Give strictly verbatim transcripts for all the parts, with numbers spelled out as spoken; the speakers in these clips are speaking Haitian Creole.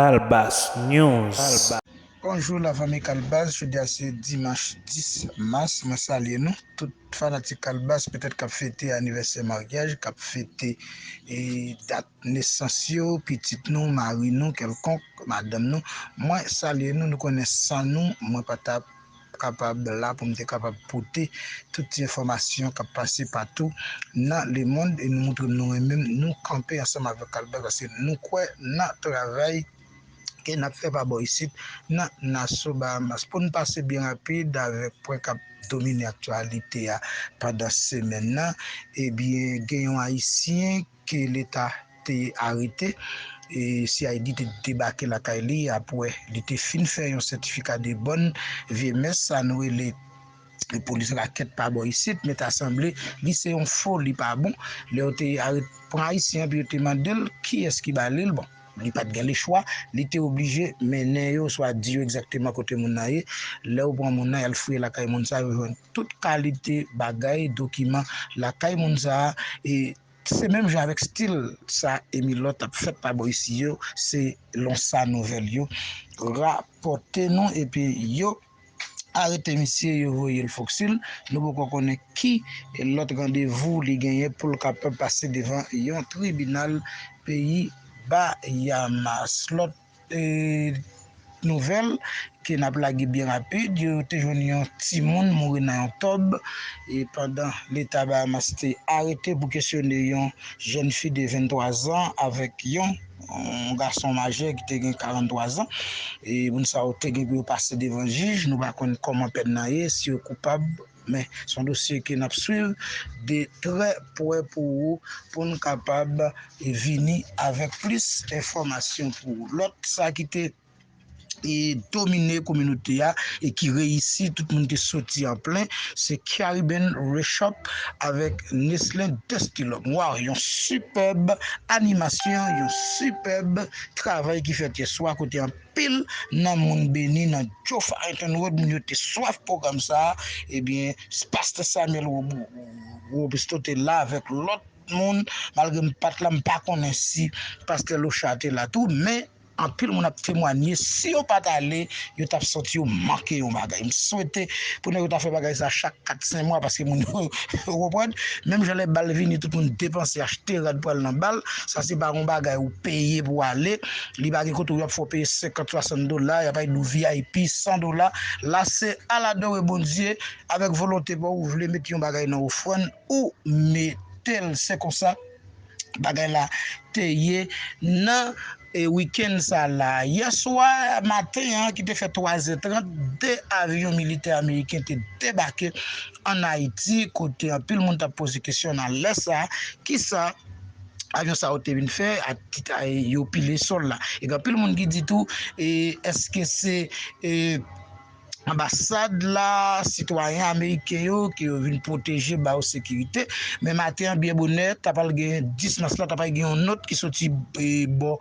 Kalbas News. Bonjou lafanmi Kalbas, jodi a se dimanch dis mas, mwen salye nou. Tout fanatik Kalbas petèt k ap fete anivèsè maryaj, k ap fete e, dat nesans yo, pitit nou, mari nou, kèlkonk, madanm nou. Mwen salye nou, nou konnen san nou, mwen pa t ap kapab la pou m te kapab pote tout ti enfòmasyon k ap pase patou nan lemonn e nou montre m nou renmen m, nou kanpe ansanm avèk Kalbas paske nou kwè nan travay ke n ap fè pa bò isit nan Naso Bahamas. Pou n pase byen rapid avèk pwen k ap domine aktyalite a pandan semèn nan, ebyen, gen yon Ayisyen ke Leta te arete, e C I D te debake lakay li apre li te fin fè yon sètifika de bòn vye mès, sa nou rele polis rakèt pa bò isit, men ta sanble li se yon fo, li pa bon. Lè yo te pran Ayisyen an, epi yo te mande l kiyès ki ba li l, bon, li pa t gen lechwa, li te oblije mennen yo, oswa di yo egzakteman kote moun nan ye. Lè yo pran moun nan, y al fouye lakay moun sa a, yo jwenn tout kalite bagay, dokiman lakay moun sa a, e se menm jan avèk stil sa Emilot ap fèt pa bò isi yo, se lon sa nouvèl yo rapòte nou, epi yo arete misye, yo voye l Foksil. Nou poko konnen ki lòt randevou li genyen pou l kapab pase devan yon tribinal peyi Bayamas. Lòt e, nouvèl ke n ap lage byen rapid, yo te jwenn yon timoun mouri nan yon tòb e pandan Leta Bahamas te arete pou kesyone yon jèn fi de venntwa zan avèk yon yon gason majè ki te gen karantwa zan. E moun sa yo te gen pou yo pase devan jij. Nou pa konn kòman pèn nan ye, si yo koupab, men se yon dosye ke n ap swiv de trè prè pou ou, pou n kapab vini avèk plis enfòmasyon pou ou. Lòt sa ki te e domine kominote a e ki reyisi, tout moun te soti an plen, se Caribbean Reshop avèk Nestlé Destilop. Waw, yon sipèb animasyon, yon sipèb travay ki fèt yè swa kote anpil nan moun beni nan Joe Farrington Road, moun yo te swaf pwogram sa a. Ebyen, pastè Samuel Rob- Robusto te la avèk lòt moun, malgre m pa t la, m pa konnen si pastè Locha te la tou, men anpil moun ap temwanye, si yo pa t ale, yo t ap santi yo manke yon bagay. M swete pou nèg yo ta fè bagay sa chak kat senk mwa, paske moun yo, ou konprann, menm jan lè bal vini, tout moun depanse, achte rad pou al nan bal. Sa se pa yon bagay ou peye pou ale. Li pa gen kote ou y ap fè w peye senkant, swasant dola, y ap bay nou V I P san dola. La se al adore Bondye avèk volonte pa w, ou vle mete yon bagay nan ofrann, ou mete l. Se konsa bagay la te ye nan e, wikenn sa la. Yè swa maten an, ki te fè twazè trant, de avyon militè ameriken te debake ann Ayiti, kote anpil moun t ap poze kesyon nan lè sa, kisa avyon sa yo te vin fè, a, yo pile sòl la. E gen anpil moun ki di tou, e, èske se e, anbasad la, sitwayen ameriken yo, ke yo vin pwoteje, ba yo sekirite. Men maten an, byen bonè, ta pral gen dis mas la, ta pral gen yon nòt ki soti e, bò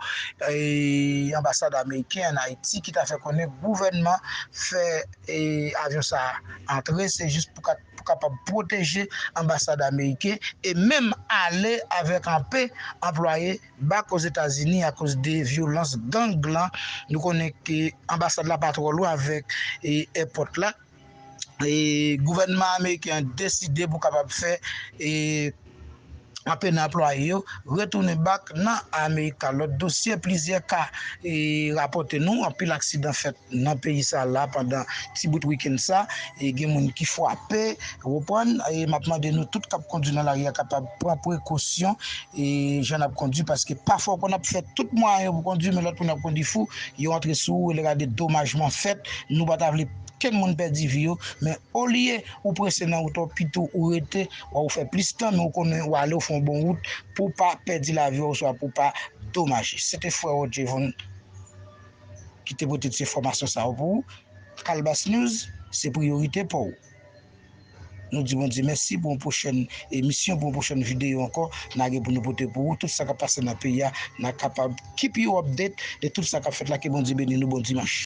e, anbasad ameriken ann Ayiti, ki ta fè konnen gouvènman fè e, avyon sa a antre, se jis pou ka pou kapab pwoteje anbasad ameriken e menm ale avèk anpe anplwaye bak Ozetazini akoz de vyolans gang lan. Nou konnen ke anbasad la pa twò lwen avèk e, èpòt la. E gouvènman ameriken an deside pou kapab fè e, anpe nan anplwaye yo retounen bak nan Amerik la. Lòt dosye, plizyè ka e, rapòte nou, anpil aksidan fèt nan peyi sa la pandan ti bout wikenn sa. E gen moun ki frape, ou konprann, e m ap mande nou tout k ap kondwi nan lari a kapab pran prekosyon e, jan n ap kondwi, paske pafwa ou konn ap fè tout mwayen pou kondwi, men lòt moun ap kondwi fou, yo antre sou ou, e lè gade domajman fèt, nou pa ta vle kenn moun pèdi vi yo, men olye ou prese nan wout ou, pito ou rete, w a ou fè plis tan, men ou konnen ou ale, ou fè yon bon wout pou w pa pèdi lavi w oswa pou w pa domaje. Se te frè w Jevon ki te pote ti enfòmasyon sa yo pou ou. Kalbas News, se priyorite pa w. Nou di Bondye mèsi pou yon pwochèn emisyon, pou yon pwochèn videyo ankò n a gen pou nou pote pou ou. Tout sa k ap pase nan peyi a, n a kapab keep you update de tout sa k ap fèt la. Ke Bondye beni nou, bon dimanch.